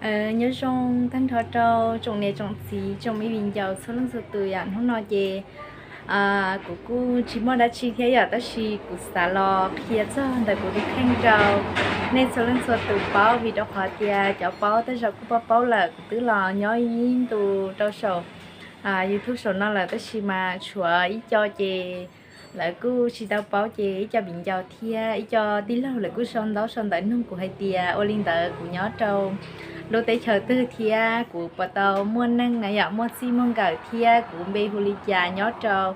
Nyob zoo tag nrho rau tsoom niam tsoom txiv tsoom me viv ncaus txhua leej txhua tus yom. Hnub no ces kuv kuj tsis muaj dab tsi thiab yom, tab sis kuv xav los qhia txog ntawm kuv tus kheej rau nej txhua leej txhua tus paub, vim rau qhov tias cov paub tej zaum kuj paub paub lawm. Kuv twb los nyob ib ntus rau saum YouTube saum no lawm, tab sis mas tshuav ib co ces lawv kuj tsis tau paub, ces ib co viv ncaus thiab ib co tij laug lawv kuj sau ntaub sau ntawv nug kuv hais tias ua li ntawd kuv nyob rau lub teb chaws twg thiab kuv puas tau muaj neej na yom, muaj txij muaj nkawm thiab kuv npe hu li cas, nyob rau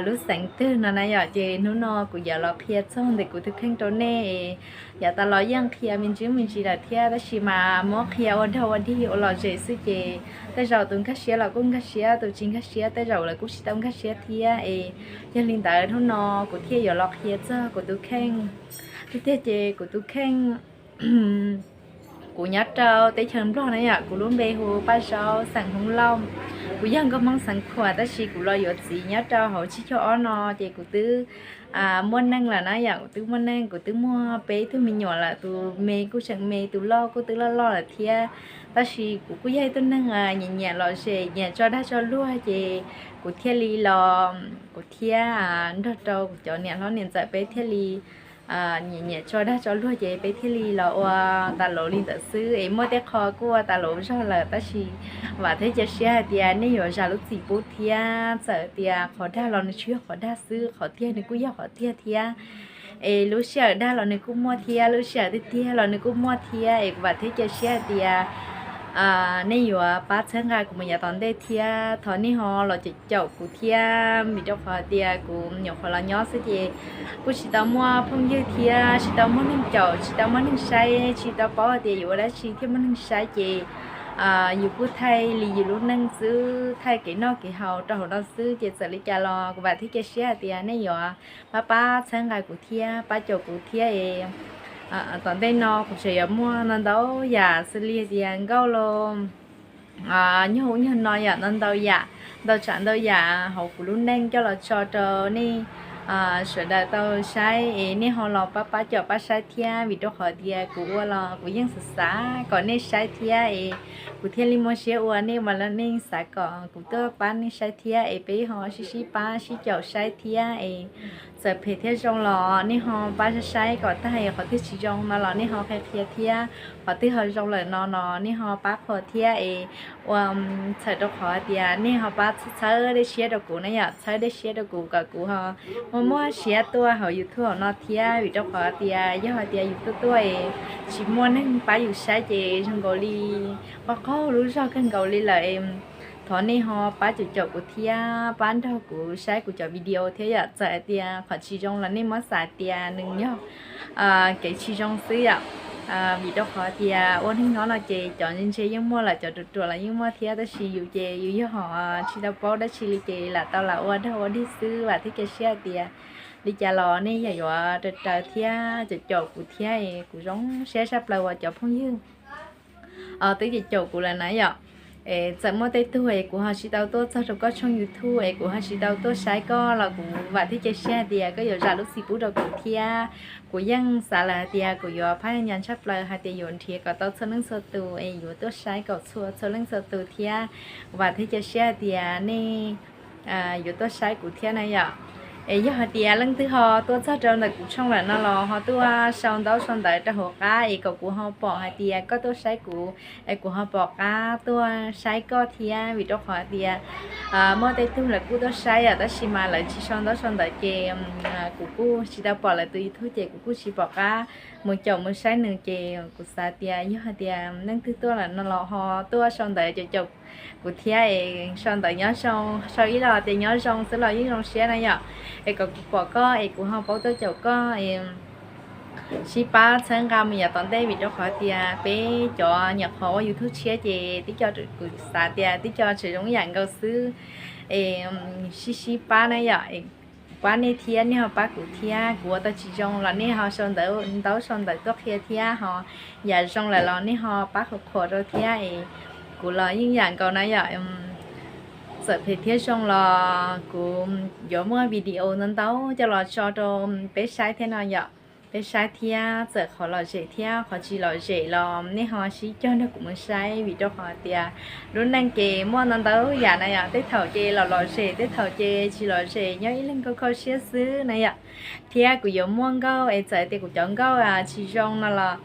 lub xeev twg no na yom. Ces hnub no kuv yuav los qhia txog ntawm kuv tus kheej rau nej. Yav tas los yeej qhia me ntsis me ntsis lawm thiab, tab sis mas muab qhia ua dog ua dig ua lom zem xwb ces tej zaum tus nkag siab los kuj nkag siab, tus tsis nkag siab tej zaum lawv kuj tsis tau nkag siab thiab es. Yog li ntawd hnub no kuv thiaj yuav los qhia txog kuv tus kheej. Tiag tiag ces kuv tus kheej, kuv nyob rau teb chaws Nplog na yom, kuv lub npe hu Paj Zaub xeem Hmoob Lauj. Kuv yog nkauj Hmoob xeev Khuam tab sis kuv los yuav txiv nyob rau hauv tsib caug ob no ces kuv twb muaj neej lawm na yom, kuv twb muaj neej, kuv twb muaj peb tug me nyuam lawm, tus me kuj tseem me, tus loj kuj twb loj loj lawm thiab. Tab sis kuv kuj yog ib tug neeg nyiam nyiam lom zem, nyiam tso dag tso luag ces kuv thiaj li los, kuv thiab nrog rau kuv cov niam hlob niam ntxawm peb thiaj li nyiam nyiam tso dag tso luag ces peb thiaj li los ua tas lauv li ntawd xwb es muaj tej qho kuj ua tas lauv zog lawm, tab sis vam thiab cia siab hais tias nej yuav zam lub txim pub thiab. Txawm tias qhov dag los nws tsis yog qhov dag xwb, qhov tiag nws kuj yog qhov tiag thiab es lub sij hawm dag los nws kuj muaj thiab, lub sij hawm tiag tiag los nws kuj muaj thiab es kuv vam thiab cia siab hais tias nej yuav pab txhawb nqa kuv mus yav tom ntej thiab. Thov nej ho los caum caum kuv thiab, vim rau qhov tias kuv nyuam qhuav los nyob xwb ces kuj tsis tau muaj phooj ywg thiab tsis tau muaj neeg caum, tsis tau muaj neeg saib, tsis tau paub hais tias yuav ua dab tsi thiaj muaj neeg saib ces yus kuj thaij li yus lub neej xwb, thaij kev noj kev haus rau hauv no xwb ces txawm li cas los kuv vam thiab cia siab hais tias nej yuav pab pab txhawb nqa kuv thiab pab caum kuv thiab es tom ntej no kuv tseem yuav muaj ntau ntau yam xws li hais tias nkauj los nyuag ub nyuag no yom, ntau ntau yam, ntau tsav ntau yam hauv kuv lub neej coj los tso rau nej sawv daws tau saib es nej ho los pab pab caum pab saib thiab, vim rau qhov tias kuv ua los kuv yeej xav xav kom nej saib thiab es kuv thiaj li muaj siab ua, nej mas los nej xav kom kuv tuaj pab nej saib thiab es peb ho sib sib pab sib caum saib thiab es txawm phem thiab zoo los nej ho pab saib kom tag, qhov twg tsis zoo no los nej ho qhia qhia thiab, qhov twg ho zoo lawm no no nej ho pab qhuas thiab es ua txhawm rau qhov tias nej ho pab txhawb dej siab rau kuv na yom, txhawb dej siab rau kuv kom kuv ho muaj muaj siab tuaj hauv YouTube hauv no thiab, vim rau qhov tias yog hais tias yus tuaj tuaj es tsis muaj neeg pab yus saib ces zoo nkaus li qaug qaug lub zog kawg nkaus li lawm. Thov nej ho pab caum caum kuv thiab pab nrog kuv saib kuv cov video thiab yom. Txawm hais tias qhov tsis zoo los nej muab xav tias nws yog kev tsis zoo xwb yom. Vim rau qhov tias ua neeg nyob no ces cov ntse ntse yeej muaj lawm, cov ruam ruam los yeej muaj thiab, tab sis yus ces yus yog ho tsis tau paub dab tsi li ces lam tau lam ua dog ua dig xwb. Vam thiab cia siab hais tias li cas los nej yog yuav raws raws thiab caum caum kuv thiab, kuv zoo siab tshaj plaws uas cov phooj ywg twb caum caum kuv lawm na yom. Es txawm muaj tej tug es kuv ho tsis tau tuaj txog rau koj tshooj YouTube es kuv ho tsis tau tuaj saib koj los kuv vam thiab cia siab hais tias koj yuav zam lub txim pub rau kuv thiab. Kuv yeej xav lawm hais tias kuv yuav phab nyas tshaj plaws hais tias yuav nrhiav kom tau txhua leej txhua tus es yuav tuaj saib kom txhua txhua leej txhua tus thiab. Kuv vam thiab cia siab hais tias nej yuav tuaj saib kuv thiab na yom. Es yog hais tias leej twg ho tuaj txog rau ntawm kuv tshooj lawm no los ho tuaj sau ntaub sau ntawv rau hauv qab es kom kuv ho pom hais tias koj tuaj saib kuv, es kuv ho pom qab tuaj saib koj thiab, vim rau qhov hais tias muaj tej tug lawv kuj tuaj saib yom, tab sis mas lawv tsis sau ntaub sau ntawv ces kuv kuj tsis tau pom lawv tus YouTube ces kuv kuj tsis pom qab mus caum mus saib nws ces kuv xav tias yog hais tias leej twg tuaj lawm no los ho tuaj sau ntawv caum caum kuv thiab es sau ntawv nyob zoo, sau ib los tias nyob zoo xwb los yeej zoo siab na yom. Es kom kuv pom koj es kuv ho paub tuaj caum koj es sib pab txhawb nqa mus yav tom ntej, vim rau qhov tias peb cov nyuam qhuav ua YouTube tshiab ces tib co kuv xav tias tib co tseem zoo yam nkaus xwb es sib sib pab na yom. Kuv pab nej thiab nej ho pab kuv thiab, kuv ua tau tsis zoo los nej ho sau ntawv, ntaub sau ntawv tuaj qhia thiab, ho yam zoo lawm los nej ho pab qhuas qhuas rau thiab es kuv los yeej yam nkaus na yom. Txawm phem thiab zoo los kuv yuav muaj video ntau ntau coj los tso rau peb saib thiab no yom. Peb saib thiab, txawm qhov lom zem thiab qhov tsis lom zem los nej ho sib cog nrog kuv mus saib, vim rau qhov tias lub neej ces muaj ntau ntau yam na yom, tej thaum ces lom lom zem, tej thaum ces tsis lom zem, nyob ib leeg khov kho siab xwb na yom. Thiab kuv yuav muaj nkauj es txawm tias kuv cov nkauj tsis zoo no los,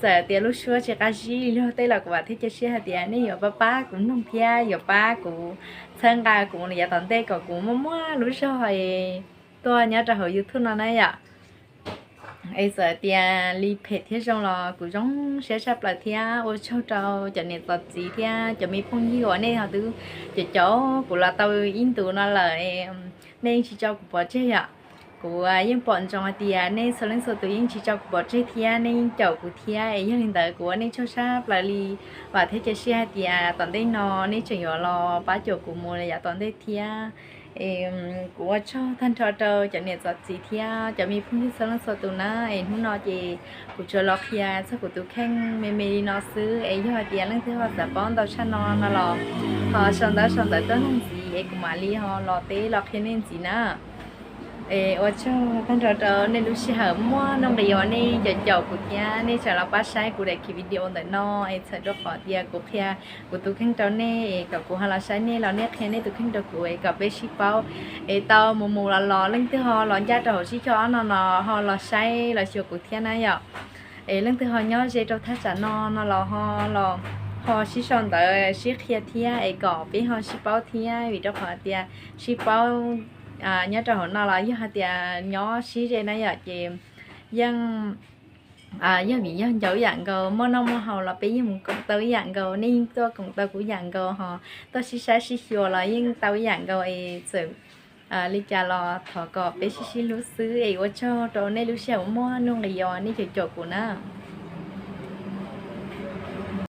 txawm tias lub suab tsis qab zib li luag tej los kuv vam thiab cia siab hais tias nej yuav pab pab kuv mloog thiab yuav pab kuv txhawb nqa kuv yav tom ntej kom kuv muaj muaj lub zog es tuaj nyob rau hauv YouTube no na yom. Es txawm tias li phem thiab zoo los kuv zoo siab tshaj plaws thiab ua tsaug rau cov niam txiv thiab cov me phooj ywg uas nej ho twb caum caum kuv los tau ib ntus no lawm, nej yeej tsis tso kuv pov tseg yom. Kuv yeej pom ntsoov hais tias nej txhua leej txhua tus yeej tsis tso kuv pov tseg thiab nej yeej caum kuv thiab es yog li ntawd kuv ua nej tsaug tshaj plaws li. Vam thiab cia siab hais tias tom ntej no nej tseem yuav los pab caum kuv mus yav tom ntej thiab. Kuv ua tsaug tag nrho rau cov niam txiv thiab cov me phooj ywg txhua leej txhua tus na. Es hnub no ces kuv tsuas los qhia txog kuv tus kheej me me li no xwb, es yog hais tias leej twg ho xav paub ntau tshaj no no los ho sau ntawv sau ntawv tuaj ntxiv es kuv mam li ho los teb los qhia nej ntxiv na. Es ua tsaug tag nrho rau nej lub sij hawm muaj nuj nqis uas nej caum caum kuv thiab nej tseem los pab saib kuv daim video ntawm no. Es txhawm rau qhov tias kuv qhia kuv tus kheej rau nej es kom kuv ho los saib nej los nej qhia nej tus kheej rau kuv es kom peb sib paub. Es tau mus mus los los leej twg ho los ncaj rau hauv sib cog ob no no ho los saib los xyuas kuv thiab na yom. Es leej twg ho nyob ze rau thaj tsam no no los ho los ho sib sau ntawv sib qhia thiab es kom peb ho sib paub thiab, vim rau qhov tias sib paub nyob rau hauv no los yog hais tias nyob sib ze na yom ces yeej yog vim yog ncaus ib yam nkaus, muaj noj muaj haus los peb yeej mus koom tau ib yam nkaus, nej yeej tuaj koom tau kuv ib yam nkaus ho tuaj sib saib sib xyuas los yeej tau ib yam nkaus es txawm li cas los thov kom peb sib sib hlub xwb es ua tsaug rau nej lub sij hawm muaj nuj nqis uas nej caum caum kuv na.